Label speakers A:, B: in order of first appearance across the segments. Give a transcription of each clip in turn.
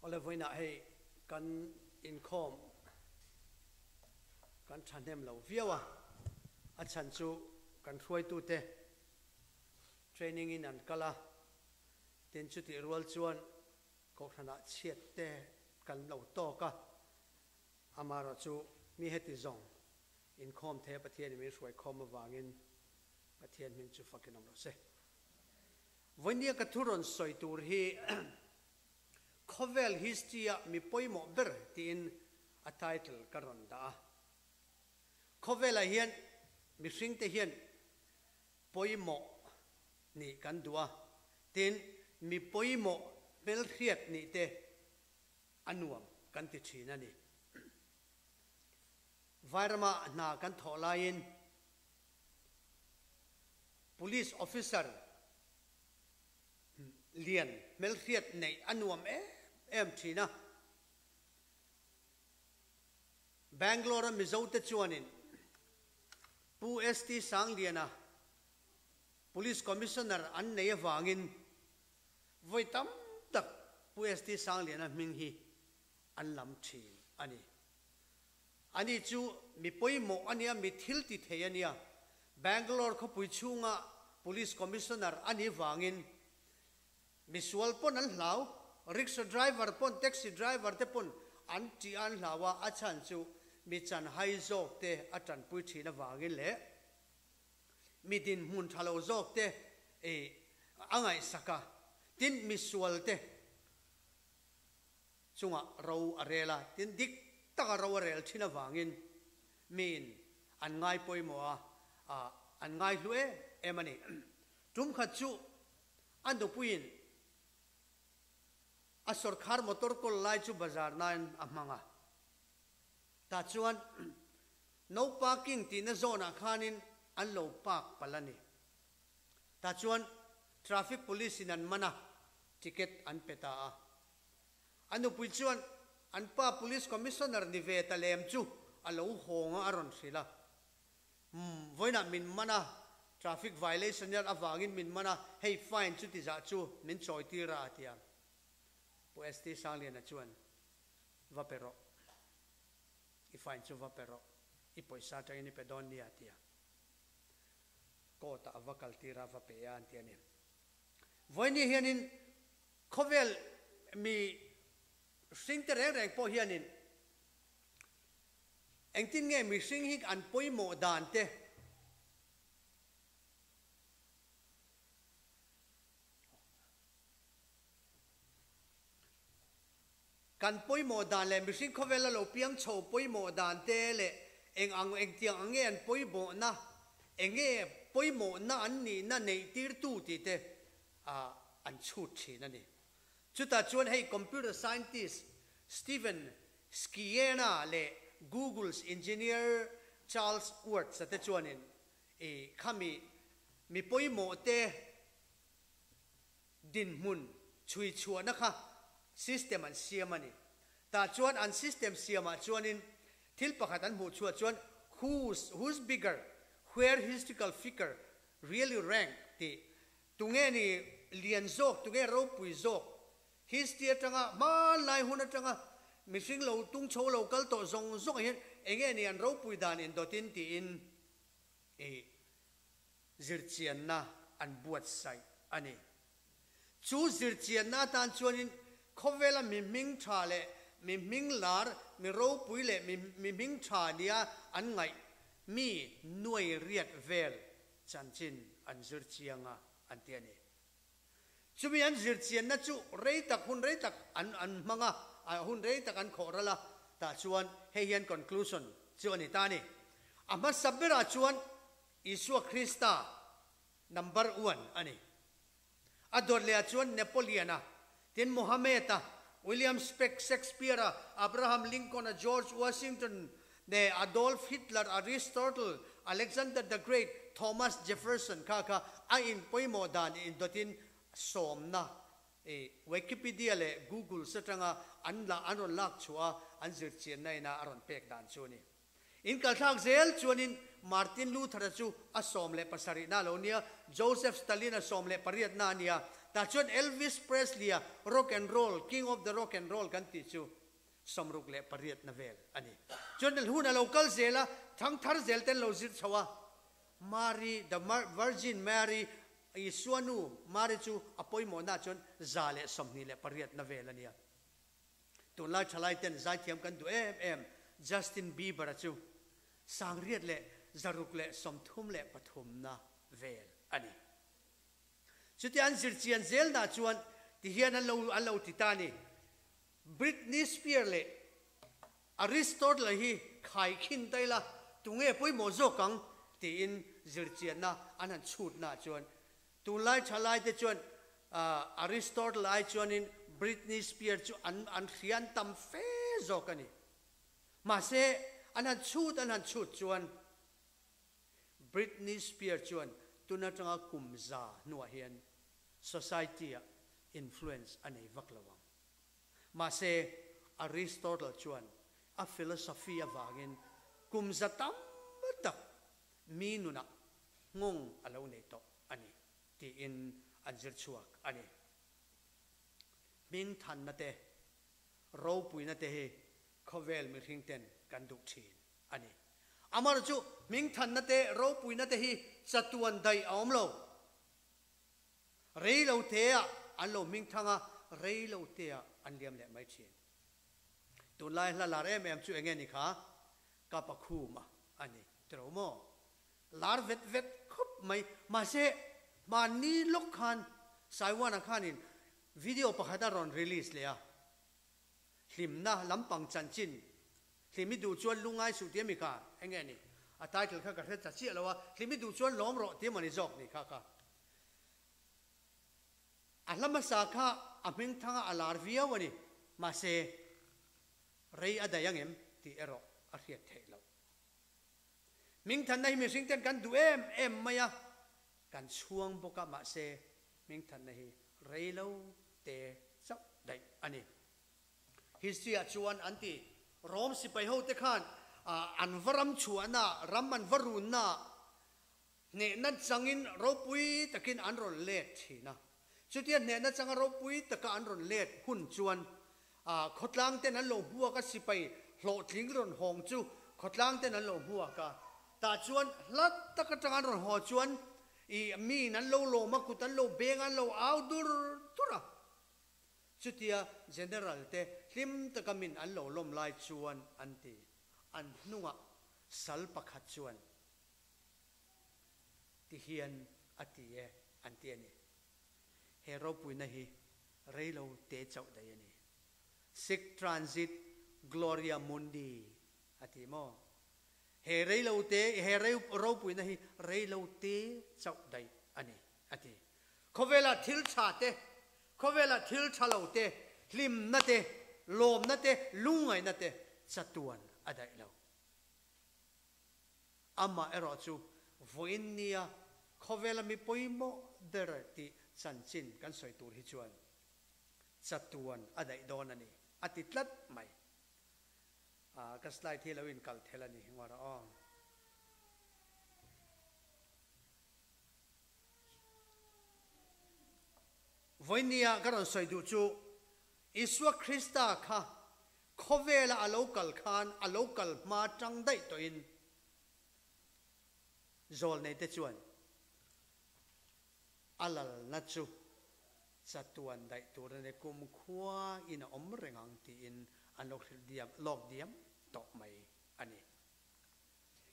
A: Awle vawiinah hei kan inkhawm kan thahnem lo viau a, a chhan chu kan hruaitute training in an kal a, tin chutih rual chuan Kohhranah chhiat te kan lo tawk a, amaherawh chu mi heti zawng inkhawm thei a Pathianin min hruai khawm avangin Pathian hming chu fakin awm rawh se. Vawinia ka thu rawn sawi tur hi Khawvel history-a mi pawimawh ber tiin a title ka rawn dah a. Khawvelah hian mihringte hian pawimawh nih kan duh a, tin mi pawimawh hmelhriat nih te a nuam kan ti thin a ni. Vairama hna kan thawh laiin Police officer lian hmelhriat neih a nuam em em thin a. Bangalore-a Mizote chuanin Pu ST Sangliana Police Commissioner an nei avangin vawi tam tak Pu ST Sangliana hming hi an lam thin a ni. Ani chu mi pawimawh a nia, mi thil ti thei a nia. Bangalore khawpui chhunga Police Commissioner a nih vangin misual pawn an hlau, rickshaw driver pawn, taxi driver te pawn an tih a an hlau a, a chhan chu mi chanhai zawk te a tanpui thin avangin leh mi dinhmun tha lo zawk te a ngaihsak a, tin misual te chungah ro a rel a, tin dik taka ro a rel thin avangin miin an ngai pawimawh a, an ngai hlu em em a ni. Tum khat chu a nupuiin a sawrkhar motor kawl lai chu bazar nain a hmang a, tah chuan no parking tihna zawnah khanin an lo park palh a ni. Tah chuan traffic police in an man a, ticket an pe ta a. A nupui chuan an pa Police Commissioner ni ve ta lem chu a lo hawng a, a rawn hrilh a. Umm, vawiinah min man a, traffic violation hian avangin min man a, hei fine chuti zah chu min chawi tir a, a ti a. Pu ST Sangliana chuan, Va pe rawh, i fine chu va pe rawh, i pawisa atangin i pe dawn nia, a ti a. Court ah a va kal tir a, va pe a, an ti a ni. Vawiini hianin Khawvel mi hringte reng reng pawh hianin engtin nge mihring hi an pawimawh dan te, kan pawimawh dan leh mihring khawvela lo piang chho pawimawh dan te leh eng ang engtiang ang nge an pawimawhna, enge pawimawhna an nihna neih tirtu tih te ah an chhut thin a ni. Chutah chuan hei computer scientist Steven Skiena leh Google's engineer Charles Wurtz-a te chuanin i khami mi pawimawh te dinhmun chhui chhuahna kha system an siam a ni. Tah chuan an system siamah chuanin thil pakhat an hmuh chhuah chuan who's who's bigger, where historical figure really rank tih Tunge ni lian zawk, tunge ropui zawk? History atanga, hmanlai hun atanga mihring lo tung chho lo kal tawh zawng zawngah hian enge ni an ropui dan indawtin tiin i zirchianna an buatsaih a ni. Chu zirchianna atan chuanin khawvela mi hming tha leh mi hming lar, mi ropui leh mi hming tha nia an ngaih mi nuai riat vel Chanchin an zir chiang a an ti a ni. Chumi an zir chianna chu rei tak hun rei tak an an hmang a, a hun rei tak an khawh ral a, tah chuan hei hian conclusion chu a ni ta a ni. A hmasa berah chuan Isua Krista number one a ni. A dawt lehah chuan Napoleon-a, tin Mohammed-a, William Shakespeare-a, Abraham Lincoln-a, George Washington leh Adolf Hitler, Aristotle, Alexander the Great, Thomas Jefferson kha kha a inpawimawh dan indawtin sawmna Wikipedia leh Googles atanga an la an rawn lak chhuah a, an zirchianna ina a rawn pek dan chu a ni. In kalthlak zel chuanin Martin Luther-a chu a 17 na a lo nia, Joseph Stalin-a 18 na a nia. Tah chuan Elvis Presley-a rock and roll, King of the Rock and Roll kan tih chu 68 na vel a ni. Chuan hun a lo kal zel a, thangthar zel ten lo zir chho a. Mary, the Virgin Mary, Isua nu Mary chu a pawimawhna chuan 128 na vel a nia. Tunlai thalai ten zaithiam kan duh em em Justin Bieber-a chu 633 na vel a ni. Chutia an zir chian zelna chuan tihian an lo an lo ti ta a ni. Britney Spears leh Aristotle hi khaikhin ta ila tunge pawimawh zawk ang tiin zirchianna an han chhutnaah chuan tunlai thalai te chuan Aristotle ai chuanin Britney Spears chu an an hrian tam fe zawk a ni. Mahse an han chhut an han chhut chuan Britney Spears chuan tun atanga kum za hnuah hian society-ah influence a nei vak lo ang. Mahse, Aristotle chuan a philosophy avangin kum za tam tak mi nunah nghawng a lo nei tawh a ni tiin an zir chhuak a ni. Hmingthanna te, ropuina te hi khawvel mihring ten kan duh thin a ni. Amaherawhchu hmingthanna te, ropuina te hi chatuan daih a awm lo. Rei lo teah an lo hming thang a, rei lo teah an liam leh mai thin. Tunlai hla lar em em chu enge ni kha? Ka pakhuma a ni tiro maw? Lar vet vet khawp mai. Mahse, hmanni lawk khan Saiwana khanin video pakhat a rawn release leh a. Hlimna lampang chanchin, Hlim i duh chuan lungai suh tih a mi kha? Enge ni? A title kha ka hre ta chiah lo a, Hlim i duh chuan lawm rawh tih emaw ni zawk ni kha kha. A hla hmasa kha a hming thanga a lar viau a ni, mahse rei a daih angem tih erawh a hriat theih loh. Hmingthanna hi mihring ten kan duh em em mai a, kan chhuang bawk a, mahse hmingthanna hi rei lo te chauh daih a ni. History ah chuan an ti, Rom sipai ho te khan an va ram chhuahna, ram an va runna Hnehna changin ropui takin an rawn let thin a. Chutia hnehna changa ropui taka an rawn let hun chuan khawtlang ten an lo hmuak a, sipai hlawhtling rawn hawng chu khawtlang ten an lo hmuak a. Tah chuan hla tak atanga an rawn haw chuan ih miin an lo lawm a, kut an lo beng a, an lo au dur dur a. Chutia General te hlim taka min an lo lawm lai chuan an ti. An hnungah sal pakhat chuan Ti hian a ti e an ti a ni. He ropuina hi reilo te chauh daih a ni. Sic transit gloria mundi a ti maw? He reilo te, he ropuina hi reilo te chauh daih a ni a ti. Khawvela thil tha te, khawvela thil tha lo te, hlimna te, lawmna te, lungngaihna te chatuan a daih lo. Amah erawh chu vawiin nia khawvela mi pawimawh ber tih chanchin kan sawi tur hi chuan chatuan a daih dawn a ni, a ti tlat mai. Ka slide hi lo inkal thel a ni ngawr a aw. Vawiin nia ka rawn sawi duh chu Isua Krista kha Khawvela a lo kal khan a lo kal hma tang daih tawhin Zawlneite chuan a lalna chu chatuan daih tur a ni, kumkhua in a awm reng ang tiin an lo hrilh diam lawk diam tawh mai a ni.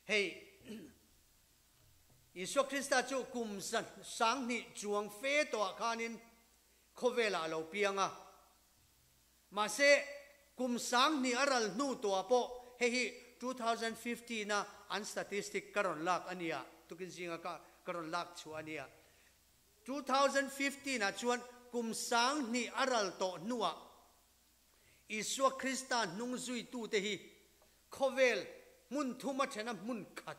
A: Hei Isua Krista chu kum 2000 chuang fe tawhah khanin khawvelah a lo piang a, Mahse, kum 2000 a ral hnu tuah pawh hei hi 2015 a an statistic ka rawn lak a nia, tukin zinga ka ka rawn lak chhuah a nia. 2015 ah chuan kum 2000 a ral tawh hnuah Isua Krista hnung zuitute hi khawvel hmun thum a thena hmun khat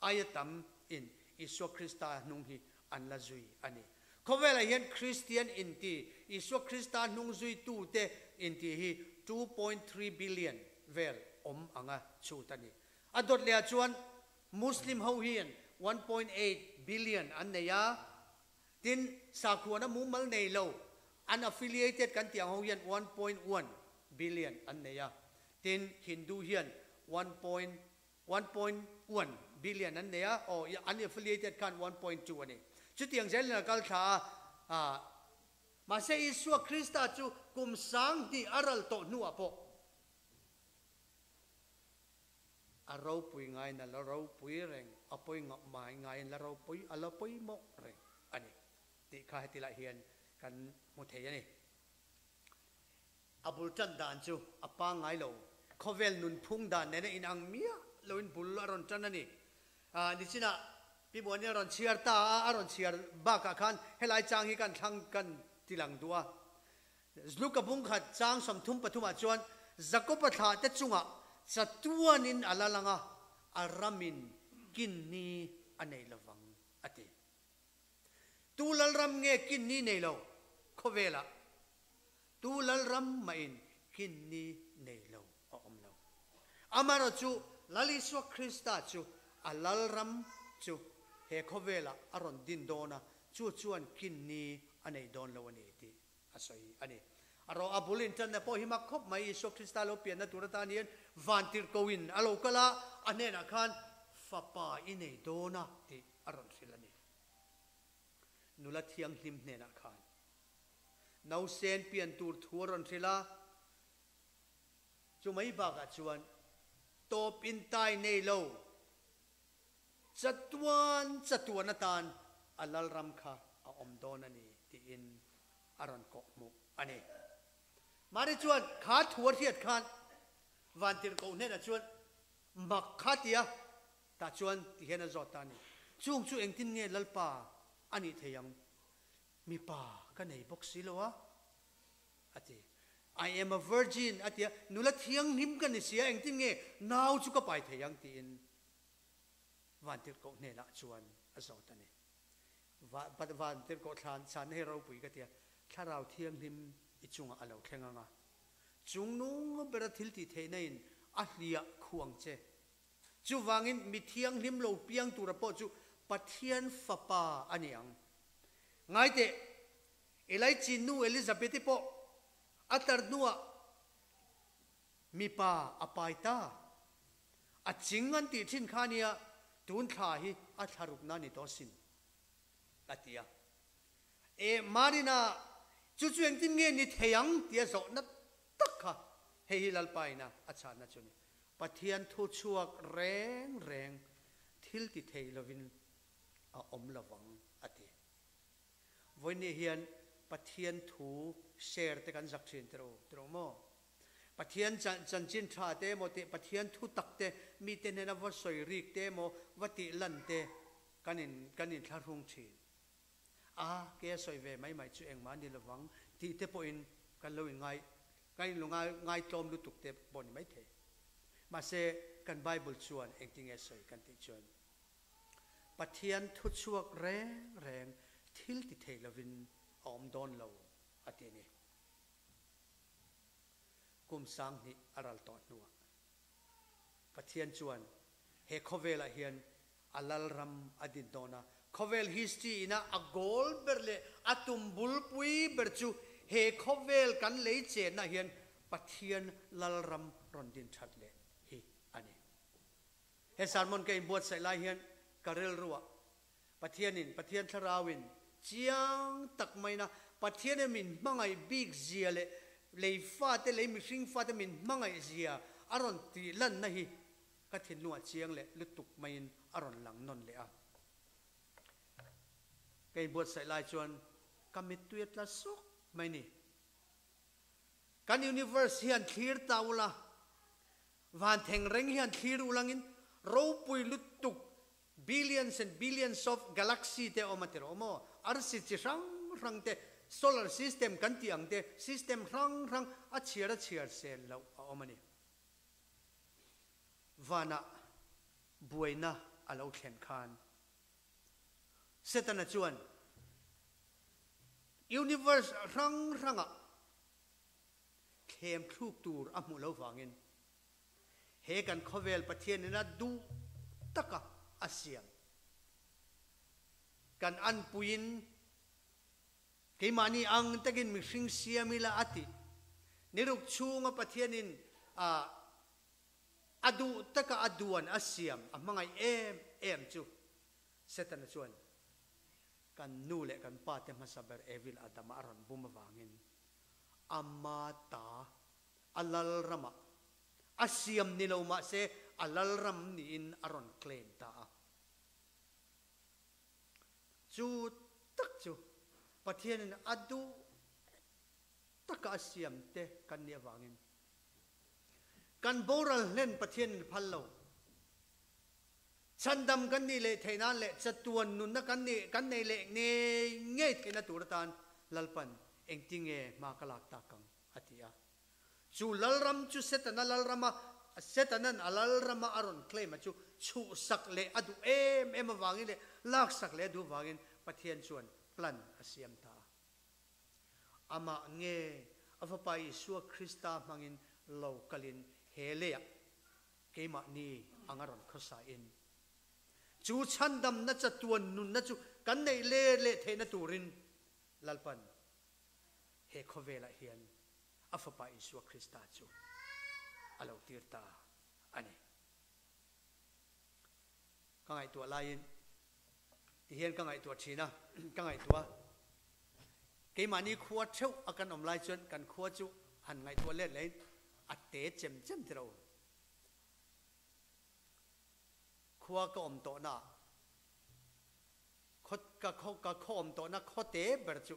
A: aia tam in Isua Krista hnung hi an la zui a ni. Khawvelah hian Kristian inti, Isua Krista hnung zuitute inti hi 2.3 billion vel awm anga chhut a ni. A dawt lehah chuan Muslim ho hian 1.8 billion an nei a, Tin, sakhuana mumal nei lo, unaffiliated kan tih ang ho hian 1.1 billion an nei a. Tin, Hindu hian 1.1.1 billion an nei a, aw, unaffiliated khan 1.2 a ni. Chutiang zelin a kal thla a, mahse Isua Krista chu kum 2000 a ral tawh hnuah pawh, A ropui ngaiin a la ropui reng, a pawi mai ngaiin la ropui, a la pawimawh reng a ni tih kha heti lai hian kan hmu thei a ni. A bul tan dan chu a pangngai lo, khawvel nunphung dan nena inang miah loin bul a rawn tan a ni. Nichinah Pi Muani a rawn chhiar ta a, a rawn chhiar bakah khan helai chang hi kan thlang kan tilang duh a. Zluka bungkhat chang 33 ah chuan Jakoba thlah te chungah chatuanin a la lang a, a ramin kinni a nei lovang a ti. Tu lalram nge kinni nei lo khawvelah? Tu lalram mahin kinni nei lo a awm lo. Amaherawhchu Lal Isua Krista chu a lalram chu he khawvelah a rawn din dawn a, chu chuan kinni a nei dawn lo a ni tih a sawi a ni. A rawh a bul inṭanna pawh hi mak khawp mai, Isua Krista lo pianna tur atan hian vantirhkohin a lo kal a, a hnenah khan fapa i nei dawn a tih a rawn hrilh a ni. Nula thianghlim hnenah khan nausen pian tur thu a rawn hrilh a, chu mai bakah chuan tawp intai nei lo Chatuan chatuan atan a lalram kha a awm dawn a ni tiin a rawn kawh hmuh a ni. Mari chuan kha thu a hriat khan Vantirhkoh hnenah chuan mak kha ti a, tah chuan ti hian a zawt ta a ni. Chung chu engtin nge Lalpa a nih thei ang? Mipa ka nei bawk si lo a, a ti. I am a virgin a ti a, nula thianghlim ka ni si a, engtin nge nau chu ka pai thei ang tiin Vantirhkoh hnenah chuan a zawt a ni. Vantirhkoh thlan chhanna hi ropui ka ti a, Thlarau Thianghlim i chungah a lo thleng ang a, chung nung bera thil tih theihna in a hliah khuang che. Chuvangin mi thianghlim lo piang tura pawh chu Pathian Fapa a ni ang. Ngaiteh, Elaichi nu Elizabeth-i pawh a tar hnuah Mipa a pai ta. A ching an tih thin kha nia, tun thla hi a thla rukna ni tawh sin, a ti a. E, Marina, chu chu engtin nge ni thei ang tia zawhna tak kha hei hi Lalpa ina a chhanna chu a ni. Pathian thu chhuak reng reng thil ti thei lovin a awm lovang, a ti. Vawiin hian Pathian thu share te kan zak thin tiraw tiraw maw? Pathian chanchin tha te emaw tih Pathian thu tak te mite hnena va sawi rik te emaw va tih lan te kan in kan inthlahrung thin. A ke a sawi ve mai mai chu engmah ni lovang tih te pawhin kan lo inngai kan inlo ngai ngaitlawm lutuk te pawh ni maithei. Mahse kan Bible chuan engtinge sawi kan tih chuan Pathian thuchhuak reng reng thil ti thei lovin a awm dawn lo a ti a ni. Kum 2000 a ral tawh hnuah Pathian chuan he khawvelah hian a lalram a din dawn a, khawvel history ina a goal ber leh a tum bulpui ber chu he khawvel kan lei chenna hian Pathian lalram rawn din that leh hi a ni. He sermon ka inbuatsaih lai hian ka rilruah Pathianin, Pathian Thlarauin chiang tak maina Pathianin min hmangaih bik zia leh lei fate, lei mihring fate min hmangaih zia a rawn tih lanna hi ka thinlungah chiang leh lutuk maiin a rawn lang nawn leh a. Ka inbuatsaih lai chuan ka mittui a tla sawk mai ni. Kan universe hian thlir ta ula, Van thengreng hian thlir ulangin ropui lutuk billions and billions of galaxy te a awm a ti rawh maw? Arsi chi hrang hrang te, solar system kan tih ang te, system hrang hrang a chhiar a chhiar sel loh a awm a ni. Vanah buaina a lo thlen khan Setana chuan universe hrang hrangah Thlem thluk tur a hmuh lo vangin he kan khawvel Pathianin a duh taka a siam kan anpuiin. Keimahni ang takin mihring siam ila a ti. Niruk chhunga Pathianin a a duh taka a duan a siam a hmangaih em em chu Setana chuan kan nu leh kan pa te hmasa ber Evil Adama a rawn bum avangin ama ta a lalramah a siam ni lo mahse a lalram niin a rawn claim ta a. Chu tak chu Pathianin a duh taka a siam te kan nih avangin kan boral hlen Pathianin phal lo. Chhandam kan nih leh theih nan leh chatuan nunna kan nih kan nei leh ngei ngei theihna tur atan Lalpan engtinge hma ka lak tak ang a ti a. Chu lalram chu Setana lalrama Setanan a lalrama a rawn claim a chu chhuhsak leh a duh em em avangin leh laksak leh a duh avangin Pathian chuan plan a siam ta a. Amah nge a Fapa Isua Krista hmangin lo kalin he leiah keimahni ang a rawn khawsa in chu chhandamna chatuan nunna chu kan neih let leh theihna turin Lalpan he khawvelah hian a Fapa Isua Krista chu a lo tir ta a ni. Ka ngaihtuah laiin ti hian ka ngaihtuah thin a, ka ngaihtuah a, keimahni khua theuh a kan awm lai chuan kan khua chu han ngaihtuah let lehin a te chem chem ti lo. Khua ka awm tawhna ah Khaw ka khaw ka khaw awm tawhna khaw te ber chu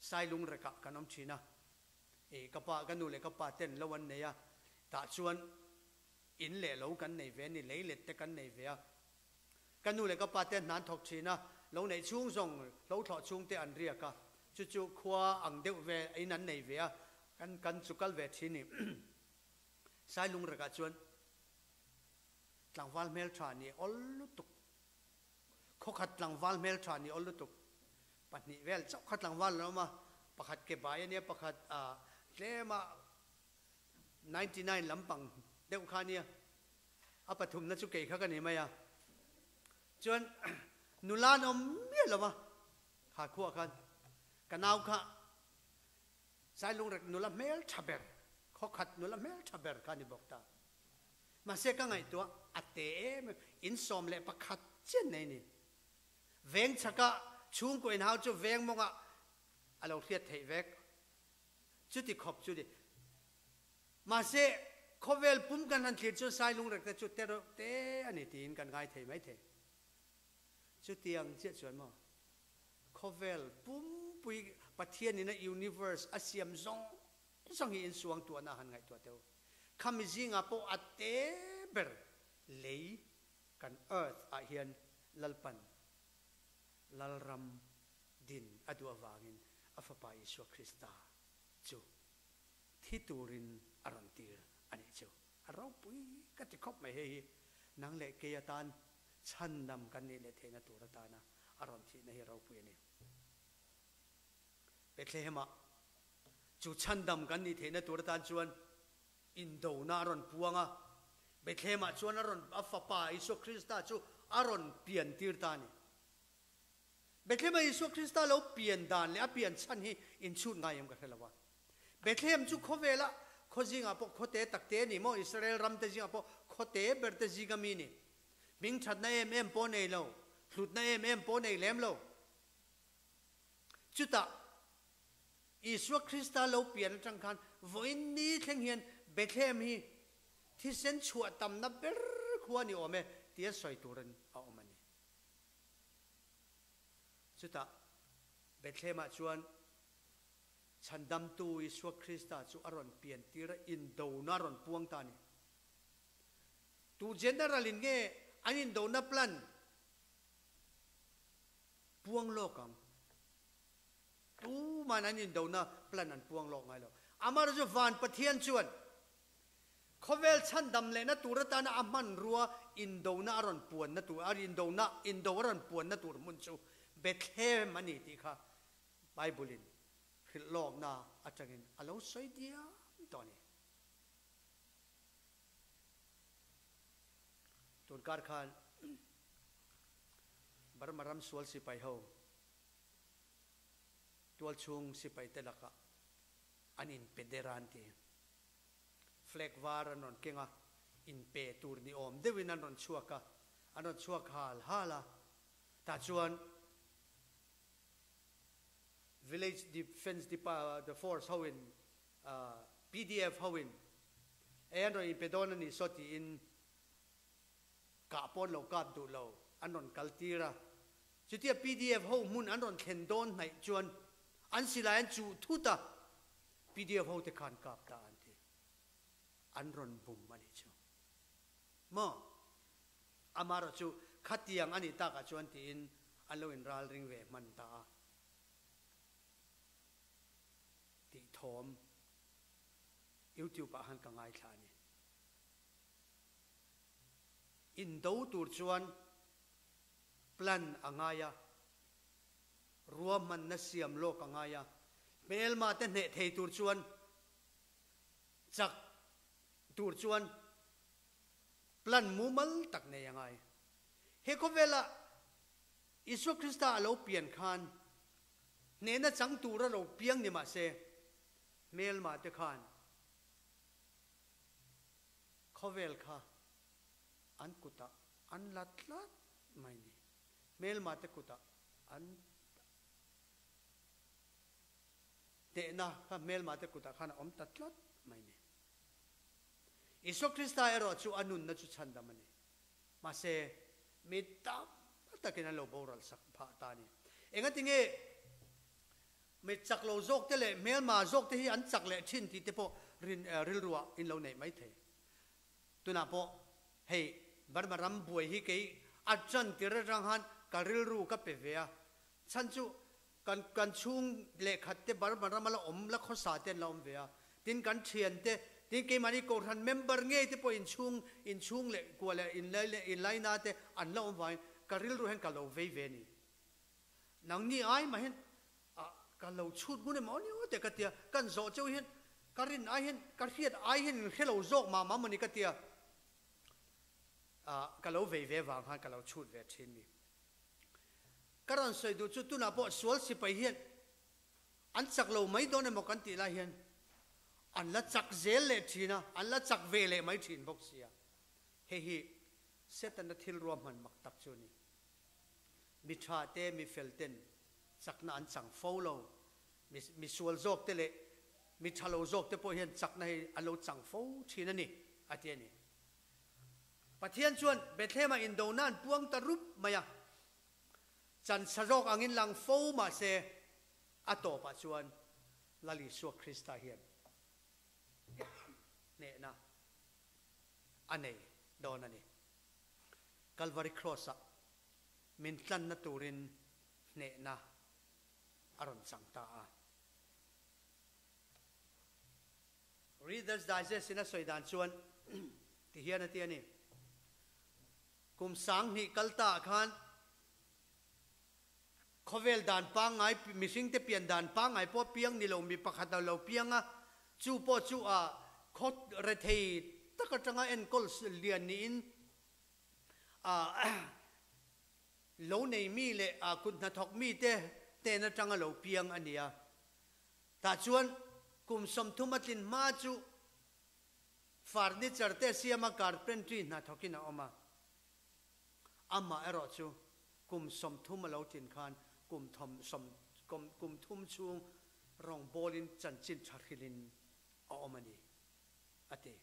A: Sailung rekah kan awm thin a, i ka pa ka nu leh ka pa ten lo an nei a, tah chuan in leh lo kan nei ve a ni, leilet te kan nei ve a. Ka nu leh ka pa te hna an thawk thin a, lo neih chhung zawng lo thlawh chhung te an riak a, chu chu khua ang deuh ve in an nei ve a, kan kan chu kal ve thin ni. Sailung rekah chuan tlangval hmeltha ni awl lutuk. Khawkhat tlangval hmeltha ni awl lutuk pahnih vel chauh kha tlangval an awm a, pakhat ke bai a nia, pakhat tlema 99 lampang deuh kha a nia, a pathumna chu kei kha ka ni mai a. Chuan nula an awm miah lo va, kha khuah khan ka nau kha Sailungrek nula hmeltha ber, khawkhat nula hmeltha ber kha a ni bawk ta. Mahse ka ngaihtuah a te em em, in 11 chian nei ni. Veng chhaka chhungkaw inhau chu veng mawngah a lo hriat theih vek. Chuti khawp chu ni. Mahse khawvel pum kan han thlir chuan Sailungrek te chu te reuh te a ni tiin kan ngai thei mai thei. Chutiang chiah chuan maw khawvel pumpui Pathianin a universe a siam zawng zawng hi insuangtuahna a han ngaihtuah teuh. Khami zingah pawh a te ber lei kan earth ah hian Lalpan Lalram din a duh avangin a Fapa Isua Krista chu thi turin a rawn tir a nih chu. A ropui ka ti khawp mai hei hi nang leh kei atan chhandam kan nih leh theihna tur atana a rawn thihna hi ropui a ni. Bethlehem-ah chu chhandam kan nih theihna tur atan chuan indona a rawn puang a, Bethlehem-ah chuan a rawn a fapa Isua Krista chu a rawn pian tir ta a ni. Bethlehem-a Isua Krista lo pian dan leh a pian chhan hi inchhut ngai em ka hre lo a. Bethlehem chu khawvela khaw zingah pawh khaw te tak te a ni maw, Israel ram te zingah pawh khaw te ber te zinga mi ni. Hming thatna em em pawh nei lo, hlutna em em pawh nei lem lo. Chutah Isua Krista lo pian atang khan vawiin ni thleng hian Bethlehem hi thisen chhuah tamna ber khua ni awm e tia sawi turin a awm a ni. Chutah Bethlehem-ah chuan Chhandamtu Isua Krista chu a rawn pian tir a, indona a rawn puang ta a ni. Tu general-in nge an indona plan Puang lawk ang. Tuman an indona plan an puang lawk ngai lo. Amar chu Van Pathian chuan khawvel chhandam lehna tur atana a hmanrua indona a rawn puanna tur, a indona, indo a rawn puanna tur hmun chu Bethlehem a ni tih kha Bible-in hrilh lawkna atangin a lo sawi diam tawh a ni. Tunkar khan Burma ram sual sipai ho Tualchhung sipaite lakah an inpe der a an ti. Flag var an rawn keng a, inpe tur ni awm deuhin an rawn chhuak a, an rawn chhuak hal hal a. Tah chuan Village Defence Depa Force hoin pdf hoin ei an rawn inpe dawn a nih saw tiin kah pawn lo kap duh lo an rawn kal tir a. Chutia pdf ho hmun an rawn thlen dawn hnaih chuan an silai an chuh thut a, pdf ho te khan kap ta an ti. An rawn bum a nih chu. Maw? Amaherawh chu khatiang a nih takah chuan tiin an lo inral ring ve hman ta a tih thawm YouTube ah khan ka ngaithla a ni. Indo tur chuan plan a ngai a, ruahmanna siam lawk a ngai a, hmelma te hneh thei tur chuan chak tur chuan Plan mumal tak nei a ngai. He khawvela Isua Krista a lo pian khan hnehna chang tura lo piang ni mah se, hmelma te khan khawvel kha an kutah an la tlat mai ni. Hmelma te kutah an hnehna kha hmelma te kutah khan a awm ta tlat mai ni. Isua Krista erawh chu a nunna chu chhandam a ni. Mahse, mi tam takin an lo boral sak phah ta a ni. Engatinge mi chak lo zawkte leh hmelma zawkte hi an chak leh thin tih te pawh rin rilruah in lo neih mai thei. Tunah pawh hei Burma ram buai hi kei a tan tir atang khan ka rilru ka pe ve a. Chhan chu Kan kan chhung lehkhat te Burma rama la awm la khawsa te an la awm ve a, tin kan thian te, tin keimahni Kohhran member ngei te pawh inchhung inchhung leh kua leh inlai leh inlaina te an la awm vangin ka rilru hian ka lo vei ve a ni. Nangni ai mah hian ah ka lo chhut ngun emaw ni aw te ka tia, kan zawh cheu hian ka rin ai hian ka hriat ai hian in hre lo zawk mah mah mawni ka tia, ah ka lo vei ve vang khan ka lo chhut ve thin ni. Ka rawn sawi duh chu tunah pawh sual sipai hian an chak lo mai dawn emaw kan tih lai hian an la chak zel leh thin a, an la chak ve leh mai thin bawk sia. Hei hi Setana thil ruahman mak tak chu a ni. Mi tha te, mi fel ten chakna an chang fo lo. Mi mi sual zawk te leh mi tha lo zawk te pawh hian chakna hi an lo chang fo thin a ni, a ti a ni. Pathian chuan Bethlehem-ah indona an puang ta rup mai a, chan sa zawk angin lang fo mah se, a tawpah chuan Lal Isua Krista hian hnehna a nei dawn a ni. Kalvari Kraws-ah min tlanna turin hnehna a rawn chang ta a. Reader's Digest in a sawi dan chuan ti hian a ti a ni, Kum 2000 kal ta ah khan khawvel dan pangngai, mihringte pian dan pangngai pawh piang ni lo mi pakhat a lo piang a, chu pawh chu a khaw rethei tak atanga enkawl lian niin a lo nei mi leh a kut hnathawk mite hnen atanga lo piang a ni a. Tah chuan kum 30 a tlin hma chu furniture te siama carpentry hna thawkin a awm a. Amah erawh chu kum 30 a lo tlin khan kum thawm sawm kum thum chhung rawngbawlin chanchin tha hrilhin a awm a ni, a ti.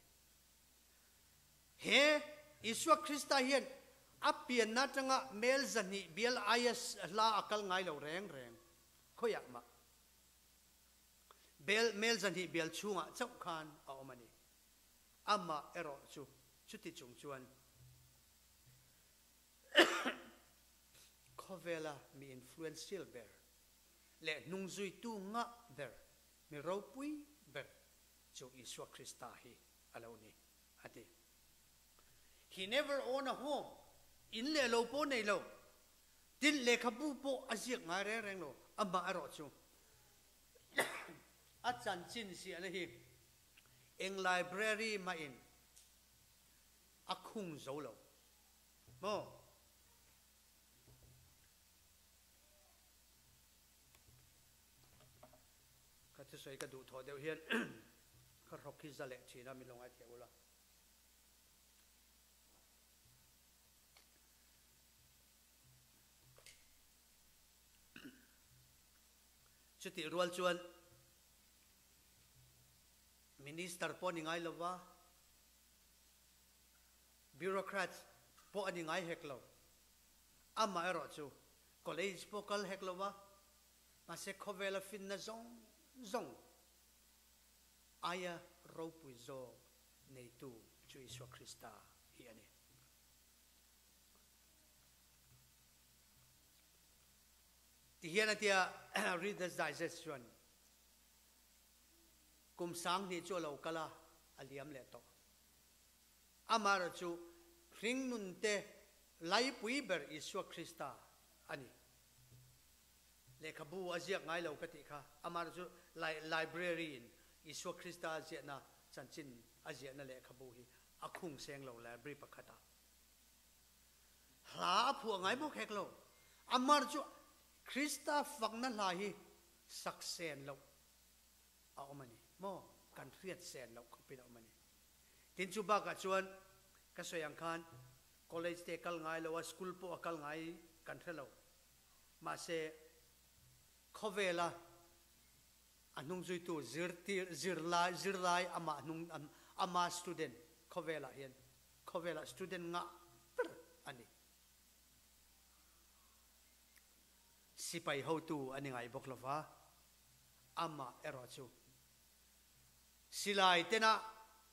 A: He Isua Krista hian a pianna atanga mel 200 bial aia hla a kal ngai lo reng reng. Khawiah mah Bel mel 200 bial chhungah chauh khan a awm a ni. Amah erawh chu chuti chung chuan khawvela mi influential ber leh hnungzuitu ngah ber, mi ropui ber chu Isua Krista hi a lo ni, a ti. He never owned a home, in leh lo pawh nei lo. Tin, lehkhabu pawh a ziak ngai reng reng lo, amah erawh chu a chanchin ziahna hi eng library mahin a khung zo lo maw? Thusawi ka duhthawh deuh hian ka hrawk hi za leh thin a, min lo ngaithiam ula. Chutih rual chuan Minister pawh a ni ngai lova, Bureaucrats pawh a ni ngai hek lo. Amaherawh chu College pawh kal hek lova, mahse khawvela finna zawng zawng aia ropui zawk neitu chu Isua Krista hi a ni. Ti hian a tia Reader's Digest chuan kum 2000 chu a lo kal a, a liam leh tawh. Amaherawhchu chu hringnunte laipui ber Isua Krista a ni. Lehkhabu a ziak ngai lo ka tih kha. Amaherawhchu chu library in Isua Krista a ziahna chanchin a ziahna lehkhabu hi a khung seng lo library pakhatah. Hla a phuah ngai bawk hek lo. Amaherawhchu chu Krista fakna hla hi sak sen loh a awm a ni maw? Kan hriat sen loh khawpin a awm a ni. Tin chu bakah chuan ka sawi ang khan college te kal ngai lo a, school pawh a kal ngai kan hre lo. Mahse khawvela a hnungzuitu zirtir zirlai zirlai amah hnung ama student khawvelah hian khawvelah student ngah ber a ni. Sipai hotu a ni ngai bawk lova, amah erawh chu Silai tena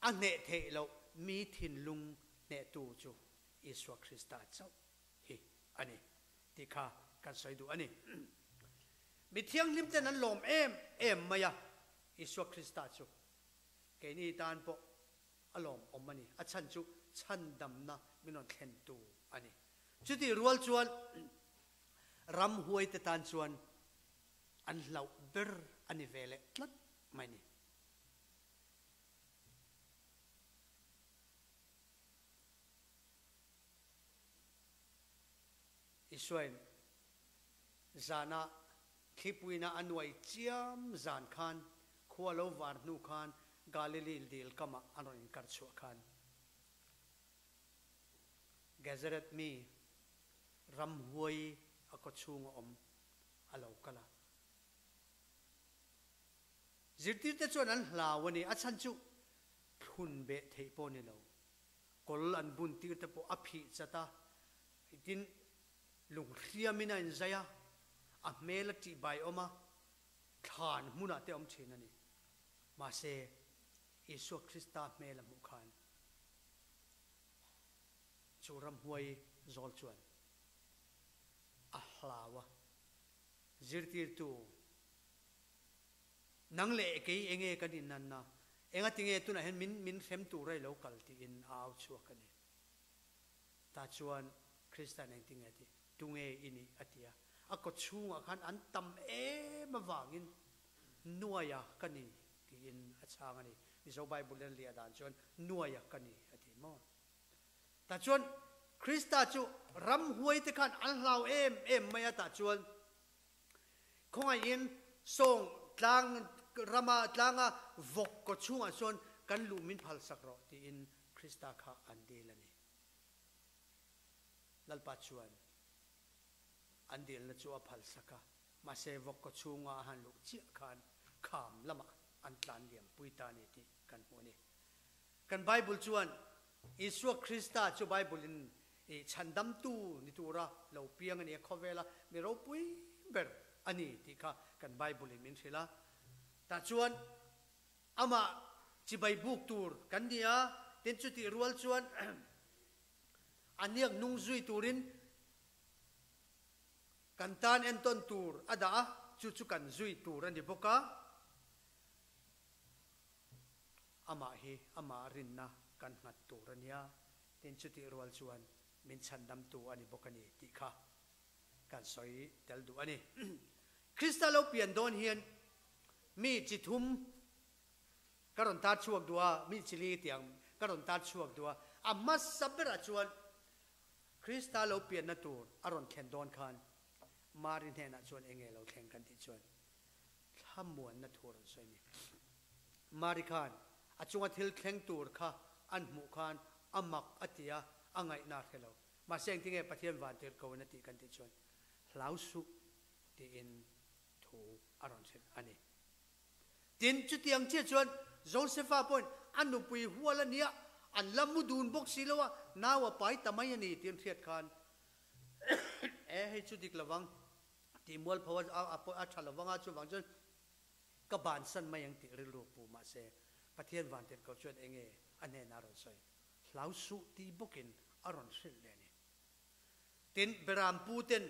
A: a hneh theih loh mi thinlung hnehtu chu Isua Krista chauh hi a ni tih kha kan sawi duh a ni. Mi thianghlim ten an lawm em em mai a, Isua Krista chu keini tan pawh a lawmawm a ni. A chhan chu chhandamna min rawn thlentu a ni. Chutih rual chuan ramhuaite tan chuan an hlauh ber a ni ve leh tlat mai ni. Isuain zana thlipuina a nuai chiam zan khan khua lo var hnu khan Galili dil kamah an rawn inkar chhuah khan Gazaret mi ramhuai a kawchhung a awm a lo kal a. Zirtirte chuan an hlau a ni, a chhan chu thlun beh theih pawh a ni lo. Kawl an bun tir te pawh a phih chat a, tin lunghriamin a inzai a, a hmel a tihbai awm a, thlan hmunah te a awm thin a ni. Mahse, Isua Krista hmel a hmuh khan chu ramhuai zawl chuan a hlau a, Zirtirtu, nang leh kei enge kan inanna? Engatinge tunah hian min min hrem tura i lo kal tiin a au chhuak a ni. Tah chuan Krista'n engtinge a tih? Tunge i nih? a ti a. A kaw chhungah khan an tam em avangin Nuaia ka ni tiin a chhang a ni. Mizo Bible in a liah dan chuan Nuaia ka ni a ti maw? Tah chuan Krista chu ramhuai te khan an hlau em em mai a, tah chuan khawngaihin sawng tlang rama tlanga vawk kaw chhungah chuan kan luh min phalsak rawh tiin Krista kha an dil a ni. Lalpa chuan an dilna chu a phalsak a, mahse vawk kaw chhunga a han luh chiah khan kham lamah an tlan liam pui ta a ni tih kan hmu a ni. Kan Bible chuan Isua Krista chu Bible in i chhandamtu ni tura lo piang a ni a, khawvela mi ropui ber a ni tih kha kan Bible in min hrilh a. Tah chuan amah chibai buk tur kan ni a, tin chutih rual chuan a hniak hnung zui turin kan tan entawn tur a dah a, chu chu kan zui tur a ni bawk a. Amah hi amah rinna kan nghat tur a nia, tin chutih rual chuan min chhandamtu a ni bawk a ni tih kha kan sawi tel duh a ni. Krista lo pian dawn hian mi chi thum ka rawn tar chhuak duh a, mi chi li tiang ka rawn tar chhuak duh a, a hmasa berah chuan Krista lo pianna tur a rawn thlen dawn khan Mari hnenah chuan enge lo thleng kan tih chuan, Thlamuanna thu a rawn sawi a ni. Mari khan a chunga thil thleng tur kha an hmuh khan a mak a ti a, a ngaihna a hre lo. Mahse engtinge Pathian van tirh ko in a tih kan tih chuan hlau suh tiin thu a rawn hrilh a ni. Tin, chutiang chiah chuan Josefa pawhin a nupui hual a nia, an la mu dun bawk si lo a, nau a pai ta mai a ni tiin hriat khan e hei chu dik lovang tih mualpho a tha lovang a, chuvang chuan ka bansan mai ang tih rilru pu mahse Pathian van tirh ko chuan enge a hnenah a rawn sawi. Hlau suh tih bawkin a rawn hrilh leh a ni. Tin, Beram puten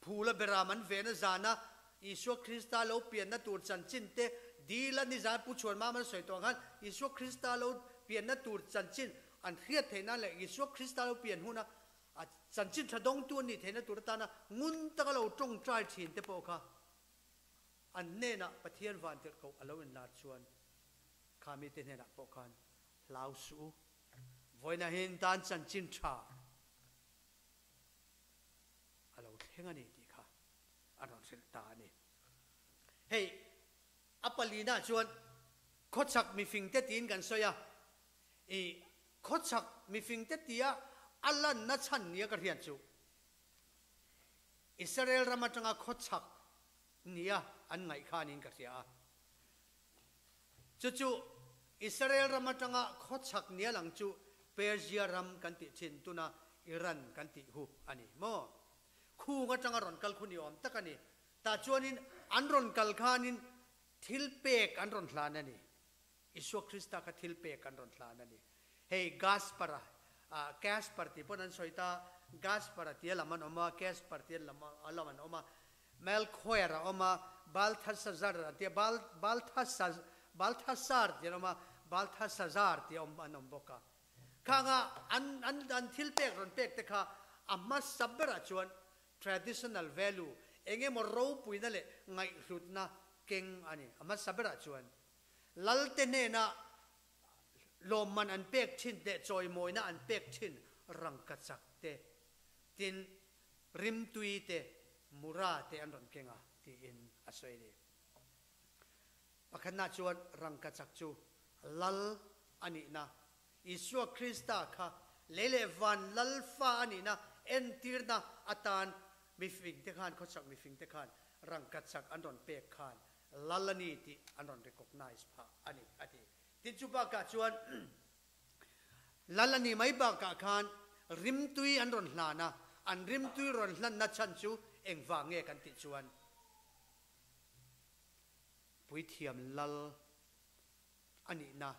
A: phula Beram an vehna zana Isua Krista lo pianna tur chanchin te dil a nizan Pu Chhuanmam an sawi tawh ang khan Isua Krista lo pianna tur chanchin an hriat theih nan leh Isua Krista lo pian huna a chanchin tha dawngtu an nih theihna tur atana ngun taka lo tawngtai thin te pawh kha an hnenah Pathian vantirhkoh a lo inlar chuan kha mite hnenah pawh khan Hlau suh u. Vawiinah hian tan chanchin tha a lo thleng a ni tih kha an rawn hrilh ta a ni. Hei a palina chuan khawchhak mifingte tiin kan sawi a, i khawchhak mifingte tia a lanna chhan nia ka hriat chu Israel ram atanga khawchhak nia an ngaih khanin ka hria a. Chu chu Israel ram atanga khawchhak nia lang chu Persia ram kan tih thin tuna Iran kan tih hu a ni maw? Khung atanga rawn kal khu ni awm tak a ni. Tah chuanin an rawn kal khanin thil pek an rawn hlan a ni. Isua Krista kha thil pek an rawn hlan a ni. Hei Gaspar-a, Casper tih pawn an sawi ta, Gaspar-a tia lam an awm a, Casper tia lam an awm a, Melkhoer a awm a, Balthasazar a tia, Bal, Balthasaz, Balthasar tih an awm a, Balthasazar tih a awm an awm bawk a. Khanga an, an, an thil pek rawn pek te kha a hmasa berah chuan traditional value, eng emaw ropuina leh ngaihhlutna keng a ni. A hmasa berah chuan Lalte hnena lawmman an pek thin leh chawimawina an pek thin rangkachak te, tin, Rimtui te, Mura te an rawn keng a, tiin a sawi a ni. Pakhatna chuan rangkachak chu Lal a nihna, Isua Krista kha lei leh van Lal fa a nihna entirna atan mifingte khan, khawchhak mifingte khan rangkachak an rawn pek khan Lal a ni tih an rawn recognise phah a ni, a ti. Tin, chu bakah chuan Lal a nih mai bakah khan rimtui an rawn hlan a, an rimtui rawn hlanna chhan chu engvang nge kan tih chuan Puithiam Lal a nihna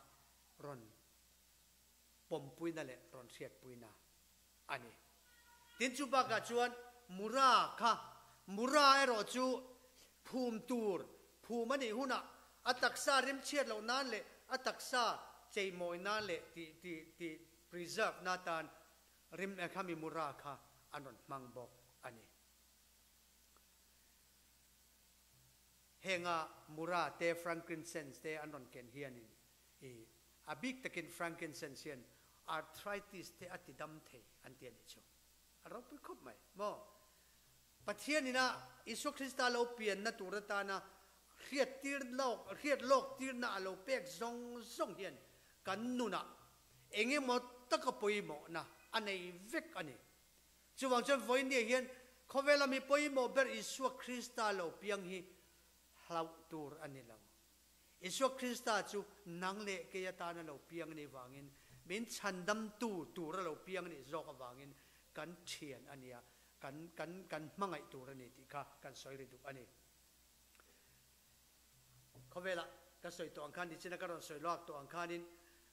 A: rawn pawmpuina leh rawn hriatpuina a ni. Tin chu bakah chuan Mura kha, Mura erawh chu phum tur phum a nih hunah a taksa rimchhiat loh nan leh a taksa cheimawi nan leh tih tih tih preserve na tan rim khami Mura kha an rawn hmang bawk a ni. Henga Mura te frankincense te an rawn ken hianin I a bik takin frankincense hian arthritis te a ti dam thei an ti a nih chu. A ropui khawp mai maw? Pathian ina Isua Krista lo pianna tur atana hriattir lawk hriat lawk tirna a lo pek zawng zawng hian kan nunah eng emaw taka pawimawhna a nei vek a ni. Chuvang chuan vawinia hian khawvela mi pawimawh ber Isua Krista lo piang hi hlauh tur a ni lo. Isua Krista chu nang leh kei atana lo piang anih vangin, min chhandamtu tura lo piang anih zawk avangin kan thian a nia, kan, kan, kan hmangaih tur a ni tih kha kan sawi ri duh a ni. Khawvelah ka sawi tawh ang khan, nichina ka rawn sawi lawk tawh ang khanin,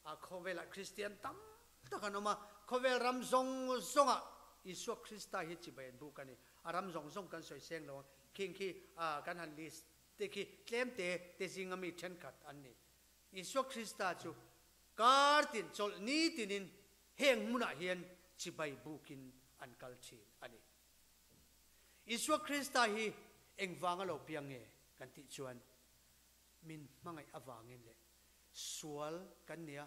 A: khawvelah Kristian tam tak an awm a, khawvel ram zawng zawngah Isua Krista hi chibai an buk a ni. A ram zawng zawng kan sawi seng lo ang, khing khi kan han list Te khi tlem te te zinga mi thenkhat an ni. Isua Krista chu kar tin chawlh ni tinin heng hmunah hian chibai bukin an kal thin a ni. Isua Krista hi engvanga lo piang nge kan tih chuan min hmangaih avangin leh sual kan nia,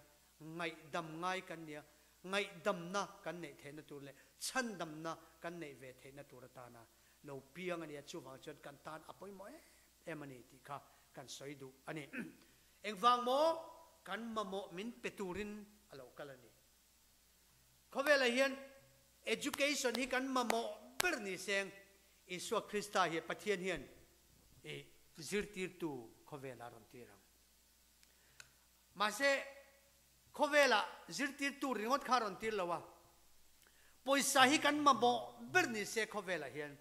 A: ngaihdam ngai kan nia, ngaihdamna kan neih theihna tur leh chhandamna kan neih ve theihna tur atana lo piang a nia, chuvang chuan kan tan a pawimawh em. em a ni tih kha kan sawi duh a ni. Engvang maw kan mamawh min pe turin a lo kal a ni. Khawvelah hian education hi kan mamawh ber ni seng Isua Krista hi Pathian hian i zirtirtu khawvelah a rawn tir ang. Mahse khawvelah zirtirtu ringawt kha a rawn tir lo a, pawisa hi kan mamawh ber ni se khawvelah hian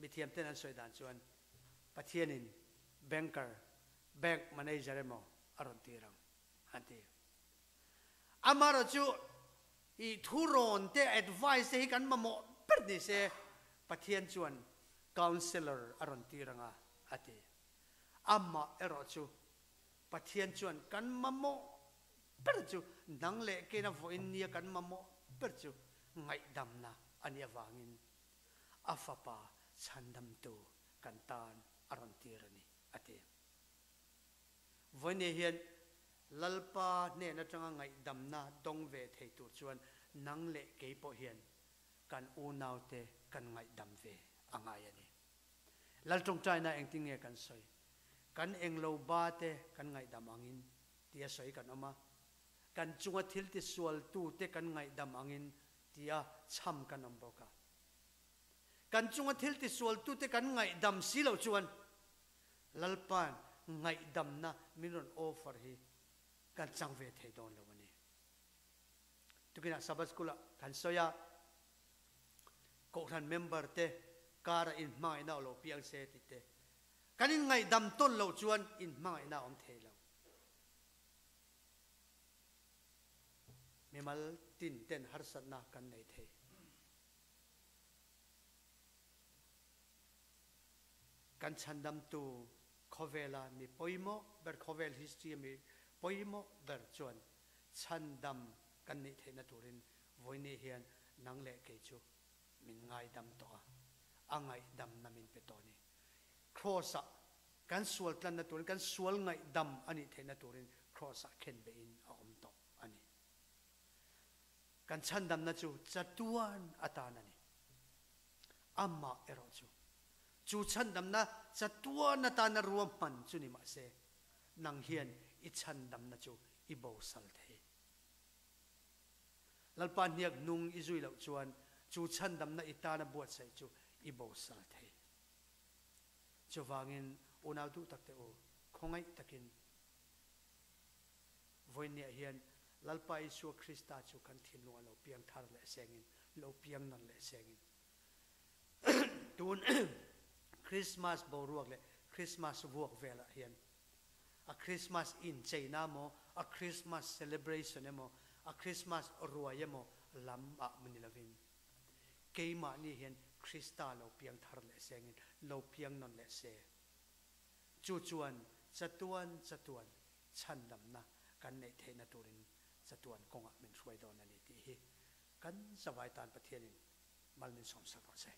A: mithiamten an sawi dan chuan Pathianin banker, bank manager emaw a rawn tir ang an ti. Amaherawh chu i thurawn te, advice te hi kan mamawh ber ni se, Pathian chuan counsellor a rawn tir ang a, a ti. Amah erawh chu Pathian chuan kan mamawh ber chu nang leh keina vawiin nia kan mamawh ber chu ngaihdamna a nih avangin a Fapa chhandamtu kan tan a rawn tir a ni, a ti. Vawiin hian Lalpa hnen atanga ngaihdamna dawng ve thei tur chuan nang leh kei pawh hian kan unaute kan ngaihdam ve a ngai a ni. Lal tawngtaina engtin nge kan sawi? Kan englo ba te kan ngaihdam angin tia sawi kan awm a, kan chunga thil tisualtute kan ngaihdam angin tia chham kan awm bawk a. Kan chunga thil tisualtute kan ngaihdam si loh chuan Lalpa'n ngaihdamna min rawn offer hi kan chang ve thei dawn lo a ni. Tukinah Sabbath School-ah kan sawi a, Kohhran member te kara inhmangaihna aw lo piang se tih te. Kan inngaihdam tawn loh chuan inhmangaihna a awm thei lo. Mimal tin ten harsatna kan nei thei. Kan chhandamtu khawvela mi pawimawh ber, khawvel history a mi pawimawh ber chuan chhandam kan nih theihna turin vawiini hian nang leh kei chu min ngaidam tawh a, a ngaihdamna min pe tawh a ni. Kraws-ah kan sual tlanna turin, kan sual ngaihdam a nih theihna turin kraws-ah khenbehin a awm tawh a ni. Kan chhandamna chu chatuan atan a ni. Amah erawh chu, chu chhandamna chatuan atana ruahman chu ni mah se, nang hian i chhandamna chu i bosal thei. Lalpa hniak hnung i zui loh chuan chu chhandamna i tana buatsaih chu i bosal thei. Chuvangin unau duh takte u, khawngaih takin Vawinia hian Lalpa Isua Krista chu kan thinlungah lo piang thar leh sengin, lo piang nawn leh sengin tun Krismas boruak leh Krismas vuak velah hian a Krismas incheina emaw, a Krismas celebration emaw, a Krismas ruai emaw lam ah ni lovin keimahni hian Krista lo piang thar leh sengin, lo piang nawn leh se. Chu chuan chatuan chatuan chhandamna kan neih theihna turin chatuan kawngah min hruai dawn a ni tih hi kan zavai tan Pathianin mal min sawmsak rawh se.